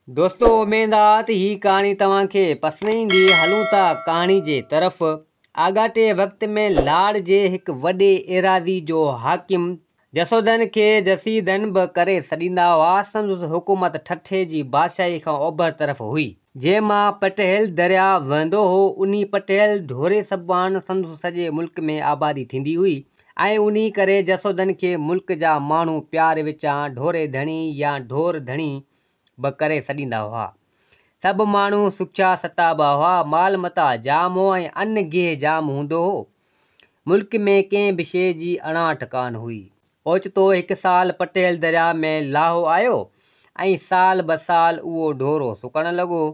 دوستو اميد آ ته هي ڪهاڻي توهان کي پسند ايندي. هلون ٿا ڪهاڻي جي طرف. آڳاٽي وقت ۾ لاڙ جي هڪ وڏي ايراضي جو حاڪم جسوڌن کي جسيڌن به ڪري سڏيندا هئا. سندس حڪومت ٺٽي جي بادشاهي کان اوڀر طرف هئي. جنهن مان پٽهيل درياء وهندو هو. انهي پٽهيل ڍوري سببان سندس سڄي ملڪ ۾ آبادي ٿيندي هئي ۽ انهي ڪري جسوڌن کي ملڪ جا ماڻهو پيار وچان ڍوري ڌڻي يا ڍور ڌڻي به ڪري سڏيندا هئا. سڀ ماڻهو سکيا ستابا هئا. مال متاع جام هو ۽ ان گيهه جام هوندو هو. ملڪ ۾ ڪنهن به شيء جي اڻاٺ ڪانه هئي. اوچتو هڪ سال پٽيل درياء ۾ لاهو آيو ۽ سال بسال اهو ڍورو سڪڻ لڳو.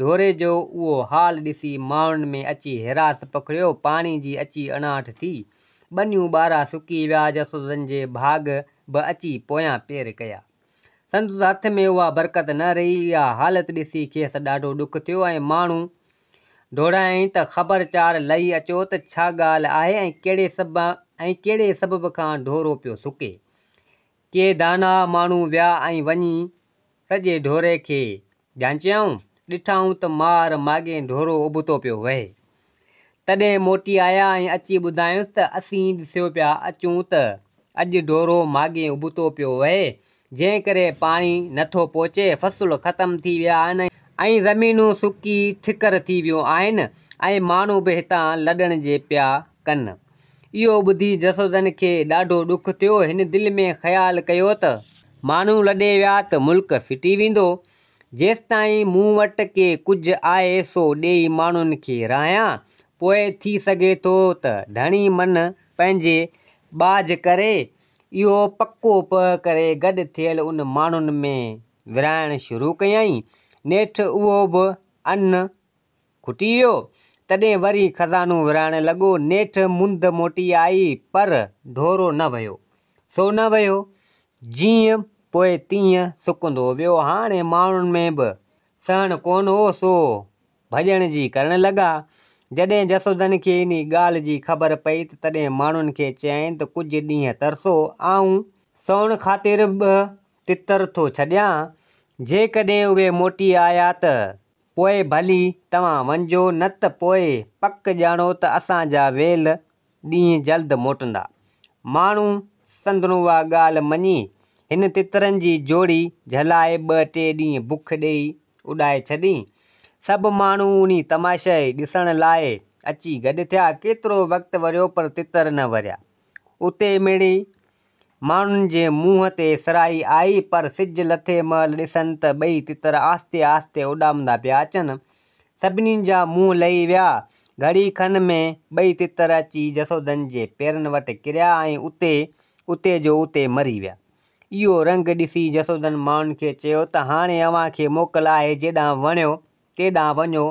ڍوري جو اهو حال ڏسي ماڻهن ۾ اچي هراس پکڙيو. پاڻي جي اچي اڻاٺ ٿي. ٻنيون ٻارا سڪي ويا. جسوڌن جي ڀاڳ به اچي پويان پير ڪيا. سندس هٿ ۾ اها برڪت نه رهي. اها حالت ڏسي کيس ڏاڍو ڏک ٿيو ۽ ماڻهو ڊوڙايائين ته خبر چار لهي اچو ته ڇا ڳالهه آهي ۽ ڪهڙي سبب کان ڍورو پيو سڪي. ڪي داناء ماڻهو ويا ۽ وڃي سڄي ڍوري کي جانچيائون. ڏٺائون ته مار ماڳهين ڍورو ابتو پيو وهي. تڏهن موٽي آيا ۽ اچي ٻڌايائونس ته اسين ڏسيو پيا اچون ته اڄ ڍورو ماڳهين ابتو پيو وهي، جنهن ڪري پاڻي نه ٿو پهچي، فصل ختم ٿي ويا آهن ۽ زمينون سڪي ٺڪر ٿي ويون آهن ۽ ماڻهو به هتان لڏڻ جي پيا ڪن. اهو ٻڌي جسوڌن کي ڏاڍو ڏک ٿيو. هن دل ۾ خيال ڪيو ته. ماڻهو لڏي ويا ته ملڪ ڦٽي ويندو. جيستائين مون وٽ ڪي ڪجهه آهي سو ڏيئي ماڻهن کي رهايان، پوء ٿي سگهي ٿو ته ڌڻي من پنهنجي ٻاجهه ڪري. اهو پڪو پهه ڪري گڏ ٿيل ان ماڻهن ۾ ورهائڻ شروع ڪيائين. نيٺ اهو به ان کٽي ويو. تڏهن وري خزانو ورهائڻ لڳو. نيٺ مند موٽي آئي، پر ڍورو نه وهيو. سو نه وهيو. جيئن پوء تيئن سڪندو ويو. هاڻي ماڻهن ۾ به سهڻ ڪونه هو، سو ڀڄڻ جي ڪرڻ لڳا. جڏهن جسوڌن کي انهي ڳالهه جي خبر پئي ته تڏهن ماڻهن کي چيائين ته ڪجهه ڏينهن ترسو، آئون سون خاطر به تتر ٿو ڇڏيان، جيڪڏهن اهي موٽي آيا ته پوء ڀلي توهان وڃجو، نه ته پوء پڪ ڄاڻو ته اسان جا ويل ڏينهن جلد موٽندا. ماڻهو سندن اها ڳالهه مڃي، هن تترن جي جوڙي جهلائي ٻه ٽي ڏينهن بک ڏيئي اڏائي ڇڏي. سڀ ماڻهو انهي تماشي ڏسڻ لاء اچي گڏ ٿيا. ڪيترو وقت وريو پر تتر نه وريا. اتي مڙئي ماڻهن جي منهن تي سرهائي آئي، پر سج لٿي مهل ڏسن ته ٻئي تتر آهستي آهستي اڏامندا پيا اچن. سڀني جا منهن لهي ويا. گهڙي کن ۾ ٻئي تتر اچي جسوڌن جي پيرن وٽ ڪريا ۽ اتي اتي جو اتي مري ويا. اهو رنگ ڏسي جسوڌن ماڻهن کي چيو ته هاڻي اوهان کي موڪل آهي، جيڏانهن وڻيو تيڏانهن وڃو.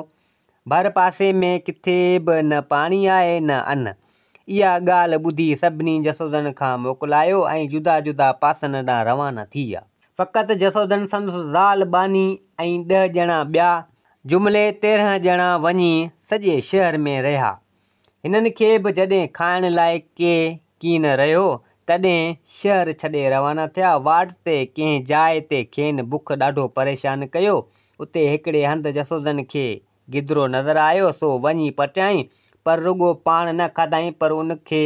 ڀر پاسي ۾ ڪٿي به نه پاڻي آهي نه ان. اها ڳالهه ٻڌي سڀني جسوڌن کان موڪلايو ۽ جدا جدا پاسن ڏانهن روانا ٿي ويا. فقط جسوڌن، سندس زال، ٻانهي ۽ ڏهه ڄڻا ٻيا، جملي 13 ڄڻا وڃي سڄي شهر ۾ رهيا. هنن کي به جڏهن کائڻ لاء ڪي ڪين رهيو، تڏهن شهر ڇڏي روانا ٿيا. واٽ تي ڪنهن جاء تي کين بک ڏاڍو پريشان ڪيو. اتي هڪڙي هنڌ جسوڌن کي گدرو نظر آيو، سو وڃي پٽيائين، پر رڳو پاڻ نه کاڌائين، پر ان کي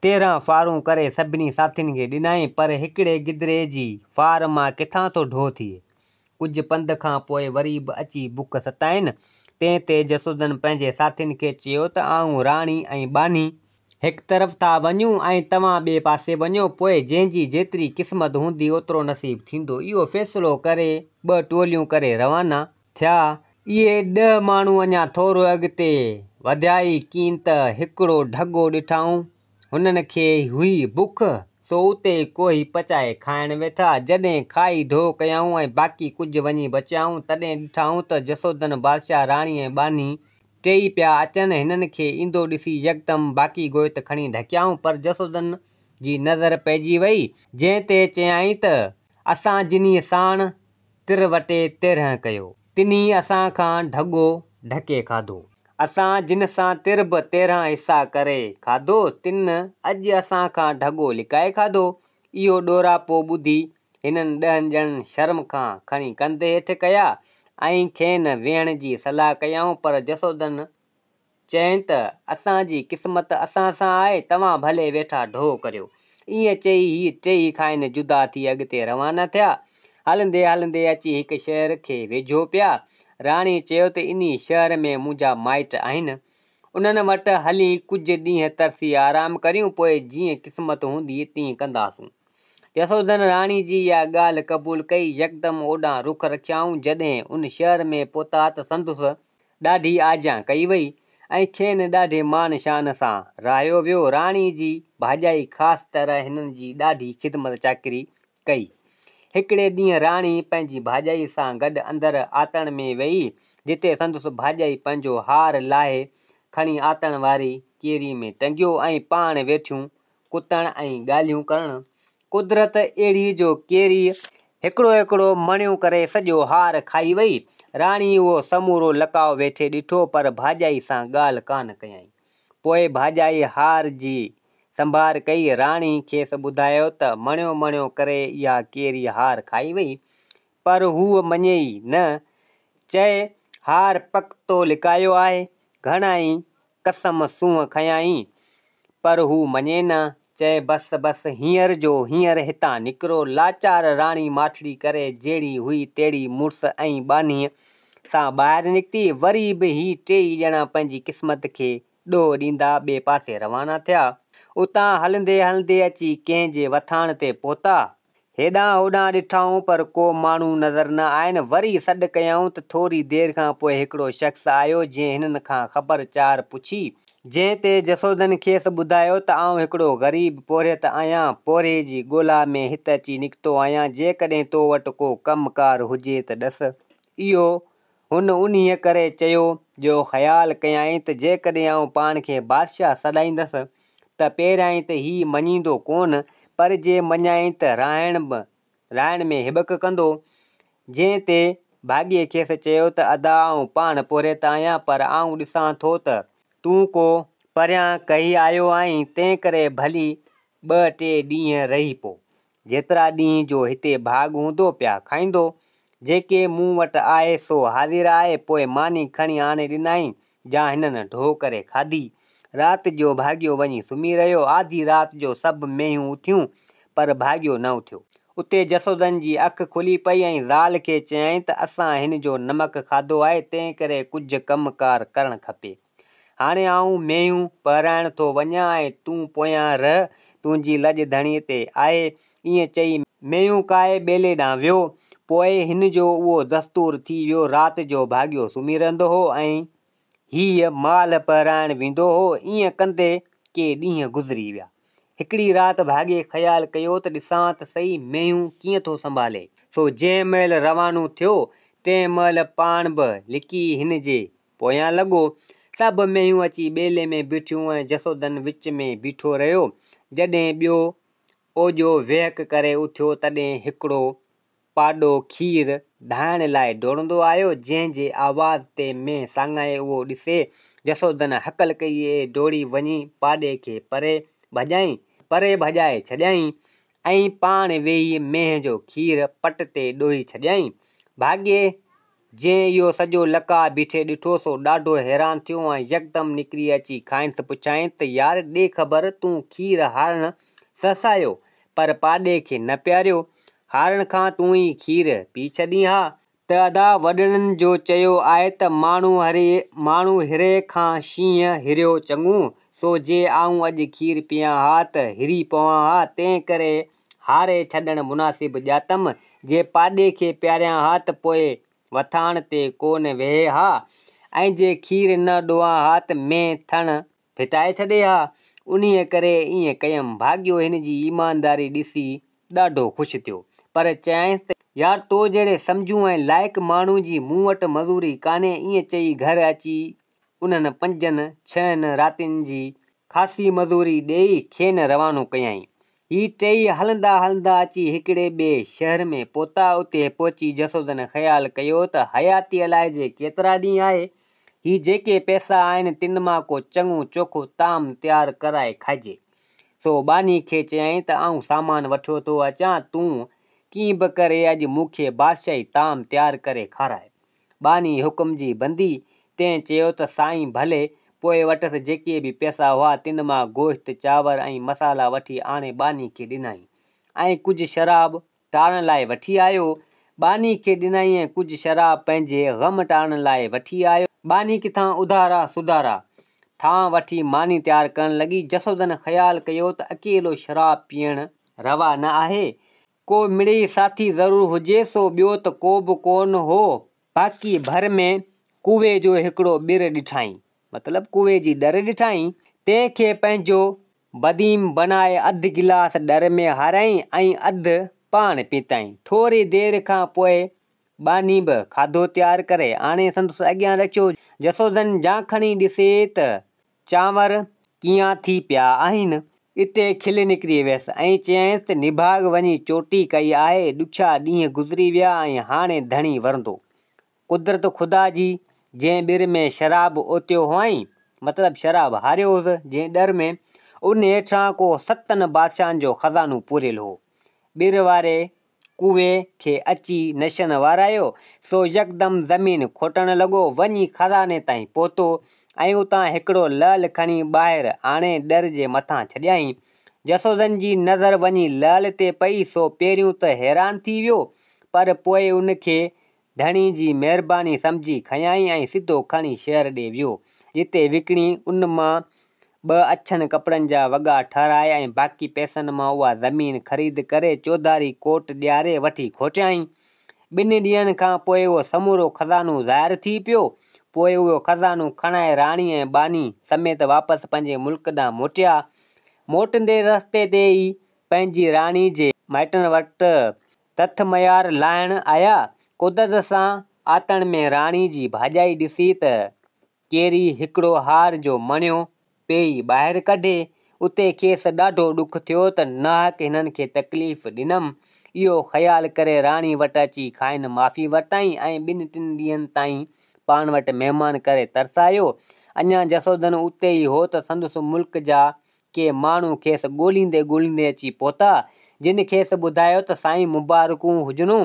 13 ڦارون ڪري سڀني ساٿين کي ڏنائين، پر هڪڙي گدري جي ڦار مان ڪٿان ٿو ڍو ٿئي؟ ڪجهه پنڌ کان پوء وري به اچي بک ستائين. تنهن تي جسوڌن پنهنجي ساٿين کي چيو ته آئون، راڻي ۽ ٻانهي هڪ طرف ٿا وڃون ۽ توهان ٻئي پاسي وڃو، پوء جنهن جي جيتري قسمت هوندي اوترو نصيب ٿيندو. اهو فيصلو ڪري ٻه ٽوليون ڪري روانا ٿيا. اهي 10 ماڻهو اڃا ٿورو اڳتي وڌيا ئي ڪين ته هڪڙو ڍڳو ڏٺائون. هنن کي هئي بک، سو اتي ئي ڪوهي پچائي کائڻ ويٺا. جڏهن کائي ڍو ڪيائون ۽ باقي ڪجهه وڃي بچيائون، تڏهن ڏٺائون ته جسوڌن بادشاهه، راڻي ۽ ٻانهي ٽيئي پيا اچن. هنن کي ايندو ڏسي يڪدم باقي گوشت کڻي ڍڪيائون، پر جسوڌن جي نظر پئجي وئي، جنهن تي چيائين ته، اسان جنهي ساڻ تر وٽي 13 ڪيو. تنهي اسان کان ڍڳو ڍڪي کاڌو. اسان جن سان تر به 13 حصا ڪري کاڌو، تن اڄ اسان کان ڍڳو لڪائي کاڌو. اهو ڏوراپو ٻڌي هنن ڏهن ڄڻن شرم کان کڻي ڪنڌ هيٺ ڪيا ۽ کين ويهڻ جي صلاح ڪيائون، پر جسوڌن چين ته اسان جي قسمت اسان سان آهي، توهان ڀلي ويٺا ڍوء ڪريو. ائين چئي هي ٽيئي کانئن جدا ٿي اڳتي روانا ٿيا. هلندي هلندي اچي هڪ شهر کي ويجهو پيا. راڻي چيو ته انهي شهر ۾ منهنجا مائٽ آهن. انهن وٽ هلي ڪجهه ڏينهن ترسي آرام ڪريون، پوء جيئن قسمت هوندي تيئن ڪنداسون. جسوڌن راڻي جي اها ڳالهه قبول ڪئي. يڪدم اوڏانهن رخ رکيائون. جڏهن ان شهر ۾ پهتا ته سندس ڏاڍي آجيان ڪئي وئي ۽ کين ڏاڍي مان شان سان رهايو ويو. راڻي جي ڀاڄائي خاص طرح هنن جي ڏاڍي خدمت چاڪري ڪئي. هڪڙي ڏينهن راڻي پنهنجي ڀاڄائي سان گڏ اندر آتڻ ۾ ويئي، جتي سندس ڀاڄائي پنهنجو هار لاهي کڻي آتڻ واري ڪيري ۾ ٽنگيو ۽ پاڻ ويٺيون ڪتڻ ۽ ڳالهيون ڪرڻ. قدرت اهڙي جو ڪيريء هڪڙو هڪڙو مڻيو ڪري سڄو هار کائي وئي. راڻي اهو سمورو لقاء ويٺي ڏٺو پر ڀاڄائي سان ڳالهه ڪانه ڪيائين. پوء ڀاڄائي هار جي سنڀار ڪئي. راڻي کيس ٻڌايو ته مڻيو مڻيو ڪري اها ڪيري هار کائي وئي. پر هوء مڃي ئي نه. چئي، هار پڪ تو لڪايو آهي. گهڻا ئي قسم سونهن کنيائين، پر هو مڃي نه. چئي، بس بس، هينئر جو هينئر هتان نڪرو. لاچار راڻي ماٺڙي ڪري جهڙي هئي تهڙي مڙس ۽ ٻانهيء سان ٻاهر نڪتي. وري به هي ٽيئي ڄڻا پنهنجي قسمت کي ڏوهه ڏيندا ٻئي پاسي روانا ٿيا. اتان هلندي هلندي اچي ڪنهن جي وٿاڻ تي پهتا. هيڏانهن هوڏانهن ڏٺائون پر ڪو ماڻهو نظر نه آين. وري سڏ ڪيائون ته ٿوري دير کان پوء هڪڙو شخص آيو جنهن هنن کان خبر چار پڇي. جنهن تي جسوڌن کيس ٻڌايو ته آئون هڪڙو غريب پورهيت آهيان، پورهيي جي ڳولا ۾ هت اچي نڪتو آهيان، جيڪڏهن تو وٽ ڪو ڪم ڪار هجي ته ڏس. اهو هن انهيء ڪري چيو جو خيال ڪيائين ته جيڪڏهن آئون پاڻ کي بادشاهه سڏائيندس ته پهريائين ته هي مڃيندو ڪونه، پر جي مڃيائين ته رهائڻ ۾ هٻڪ ڪندو. جنهن تي ڀاڳيي کيس چيو ته ادا آئون پاڻ پورهيت آهيان، پر آئون ڏسان ٿو ته تون ڪو پريان ڪهي آيو آهين، تنهنڪري ڀلي ٻه ٽي ڏينهن رهي پو. جيترا ڏينهن جو هتي ڀاڳ هوندو پيا کائيندو. جيڪي مون وٽ آهي سو حاضر آهي. پوء ماني کڻي آڻي ڏنائين، جا هنن ڍو ڪري کاڌي. رات جو ڀاڳيو وڃي سمهي رهيو. آڌي رات جو سڀ مينهون اٿيون، پر ڀاڳيو نه اٿيو. اتي جسودن جي اک کلي پئي ۽ زال کي چيائين ته اسان هن جو نمڪ کاڌو آهي، تنهنڪري ڪجهه ڪم ڪار ڪرڻ کپي. هاڻي آئون مينهون پهرائڻ ٿو وڃان ۽ تون پويان رهه، تنهنجي لڄ ڌڻيء تي آهي. ائين چئي مينهون ڪاهي ٻيلي ڏانهن ويو. پوء هن جو اهو دستور ٿي ويو، رات جو ڀاڳيو سمهي رهندو هو ۽ هيء مال پهرائڻ ويندو هو. ائين ڪندي ڪي ڏينهن گذري ويا. هڪڙي رات ڀاڳي خيال ڪيو ته ڏسان ته سهي مينهون ڪيئن ٿو سنڀالي. سو جنهن مهل روانو ٿيو، تنهن مهل پاڻ به لڪي هن جي پويان لڳو. سڀ مينهون اچي ٻيلي ۾ بيٺيون ۽ جسودن وچ ۾ بيٺو رهيو. جڏهن ٻيو اوڄو ويهڪ ڪري اٿيو، تڏهن هڪڙو پاڏو کير ڌائڻ لاء ڊوڙندو آيو، جنهن جي آواز تي مينهن ساڱائي اهو ڏسي جسودن هڪل ڪئي ۽ ڊوڙي وڃي پاڏي کي پري ڀڄائين، پري ڀڄائي ڇڏيائين ۽ پاڻ ويهي مينهن جو کير پٽ تي ڏوهي ڇڏيائين. ڀاڳي جنهن اهو سڄو لقاء بيٺي ڏٺو سو ڏاڍو حيران ٿيو ۽ يڪدم نڪري اچي کانئس پڇيائين ته يار ڏي خبر تون کير هارڻ سهسايو پر پاڏي کي نه پياريو، هارڻ کان تون ئي کير پي ڇڏين ها، ته ادا وڏڙن جو چيو آهي ته ماڻهو هري کان شينهن هريو چڱو، سو جي آئون اڄ کير پيان ها ته هري پوان ها، تنهن ڪري هاري ڇڏڻ مناسب ڄاتم، جي پاڏي کي پياريان ها ته پوء وٿاڻ تي ڪو نه ويهي ها ۽ جي کير نه ڏوهان ها ته مينهن ٿڻ ڦٽائي ڇڏي ها، انهيء ڪري ائين ڪيم. ڀاڳيو هن جي ايمانداري ڏسي ڏاڍو خوش ٿيو، پر چيائينس ته يار تو جهڙي سمجهو ۽ لائق ماڻهو جي مون وٽ مزوري ڪانهي، ائين چئي گهر اچي انهن پنجن ڇهن راتين جي خاصي مزوري ڏيئي کين روانو ڪيائين. هي ٽيئي هلندا هلندا اچي هڪڙي ٻئي شهر ۾ پهتا. اتي پهچي جسودن خيال ڪيو ته حياتي الائجي ڪيترا ڏينهن آهي. هي جيڪي پئسا آهن تن مان ڪو چڱو چوکو طعام تيار ڪرائي کائجي. سو ٻانهي کي چيائين ته آئون سامان وٺيو ٿو اچان، تون ڪيئن به ڪري اڄ مون کي بادشاهي طعام تيار ڪري کاراء. ٻانهي حڪم جي بندي، تنهن چيو ته سائين ڀلي، پوء وٽس جيڪي به پئسا هئا تن مان گوشت، چانور ۽ مصالحا وٺي آڻي ٻانهي کي ڏنائين ۽ ڪجهه شراب ٽارڻ لاء وٺي آيو. ٻانهي کي ڏنائين ۽ ڪجهه شراب پنهنجي غم ٽارڻ لاء وٺي آيو. ٻانهي ڪٿان اڌارا سڌارا ٿانء وٺي ماني تيار ڪرڻ لڳي. جسوڌن خيال ڪيو ته اڪيلو شراب پيئڻ روا نه آهي. ڪو مڙئي ساٿي ضرور هجي، سو ٻيو ته ڪو به ڪونه هو. باقي ڀر ۾ ڪوئي جو هڪڙو ٻر ڏٺائين، مطلب ڪوئي جي ڏر ڏٺائين، تنهن کي پنهنجو بديم بنائي اڌ گلاس ڏر ۾ هاريائين ۽ اڌ پاڻ پيتائين. ٿوري دير کان پوء ٻانهي به کاڌو تيار ڪري آڻي سندس اڳيان رکيو. جسوڌن جان کڻي ڏسي ته چانور ڪيئان ٿي پيا آهن. اتي کل نڪري ويس ۽ چيائينس ته نڀاڳ وڃي چوٽي ڪئي آهي، ڏکيا ڏينهن گذري ويا ۽ هاڻي ڌڻي ورندو. قدرت خدا جي، جنهن ٻر ۾ شراب اوتيو هئائين، مطلب شراب هاريو هوس جنهن ڏر ۾، ان هيٺان ڪو ستن بادشاهن جو خزانو پوريل هو. ٻر واري ڪوئي کي اچي نشن وارايو، سو يڪدم زمين کوٽڻ لڳو، وڃي خزاني تائين پهتو ۽ اتان هڪڙو لعل کڻي ٻاهر آڻي ڏر جي مٿان ڇڏيائين. جسوڌن جي نظر وڃي لعل تي پئي، سو پهريون ته حيران ٿي ويو، پر پوء ان کي ڌڻي جي مهرباني سمجهي کنيائين ۽ سڌو کڻي شهر ڏي ويو، جتي وڪڻي ان مان ٻه اڇن ڪپڙن جا وڳا ٺهرائي ۽ باقي پئسن مان اها زمين خريد ڪري چوڌاري ڪوٽ ڏياري وٺي کوٽيائين. ٻن ڏينهن کان پوء اهو سمورو خزانو ظاهر ٿي پيو. پوء اهو خزانو کڻائي راڻي ۽ ٻانهي سميت واپس پنهنجي ملڪ ڏانهن موٽيا. موٽندي رستي تي ئي پنهنجي راڻي جي مائٽن وٽ تٿ ميار لاهڻ آيا. قدرت سان آتڻ ۾ راڻي جي ڀاڄائي ڏسي ته ڪيري هڪڙو هار جو مڻيو پيئي ٻاهر ڪڍي. اتي کيس ڏاڍو ڏک ٿيو ته ناحق هنن کي تڪليف ڏنم. اهو خيال ڪري راڻي وٽ اچي کانئن معافي ورتائين ۽ ٻن ٽن ڏينهن تائين پاڻ وٽ مهمان ڪري ترسايو. اڃا جسوڌن اتي ئي هو ته سندس ملڪ جا ڪي ماڻهو کيس ڳوليندي ڳوليندي اچي پهتا، جن کيس ٻڌايو ته سائين مبارڪون هجنو،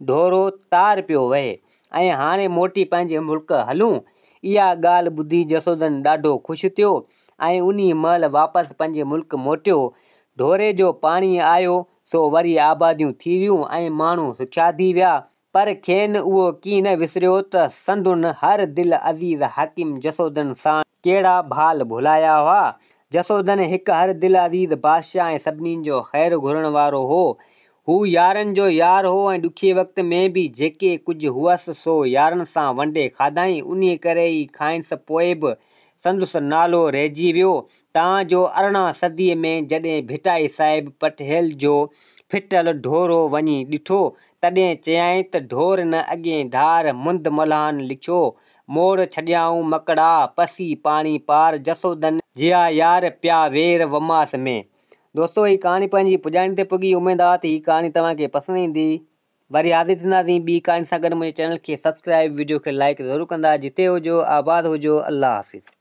ڍورو تار پيو وهي ۽ هاڻي موٽي پنهنجي ملڪ هلون. اها ڳالهه ٻڌي جسوڌن ڏاڍو خوش ٿيو ۽ انهي مهل واپس پنهنجي ملڪ موٽيو. ڍوري جو پاڻي آيو سو وري آباديون ٿي ويون ۽ ماڻهو سکيا ٿي ويا. پر کين اهو ڪيئن نه وسريو ته سندن هر دل عزيز حاڪم جسوڌن ساڻ ڪهڙا ڀال ڀلايا هئا. جسوڌن هڪ هر دل عزيز بادشاهه ۽ سڀني جو خير گهرڻ وارو هو. هو يارن جو يار هو ۽ ڏکئي وقت ۾ به جيڪي ڪجهه هئس سو يارن سان ونڊي کاڌائين. انهيء ڪري ئي کانئس پوء به سندس نالو رهجي ويو، تان جو 18 صديء ۾ جڏهن ڀٽائي صاحب پٽهيل جو ڦٽل ڍورو وڃي ڏٺو، تڏهن چيائين ته ڍور نه اڳئين ڍار، مند ملهان لکيو، موڙ ڇڏيائون مڪڙا، پسي پاڻي پار، جسودن جيها يار، پيا وير وماس ۾. دوستو هي ڪهاڻي پنهنجي پڄاڻي تي پڳي، اميد آ ته هي ڪهاڻي توهان کي پسند ايندي. وري حاضر ٿينداسين ٻي ڪهاڻي سان گڏ منهنجي چينل کي سبسڪرائب وڊيو کي لائيڪ ضرور ڪندا جتي هجو آباد هجو الله حافظ.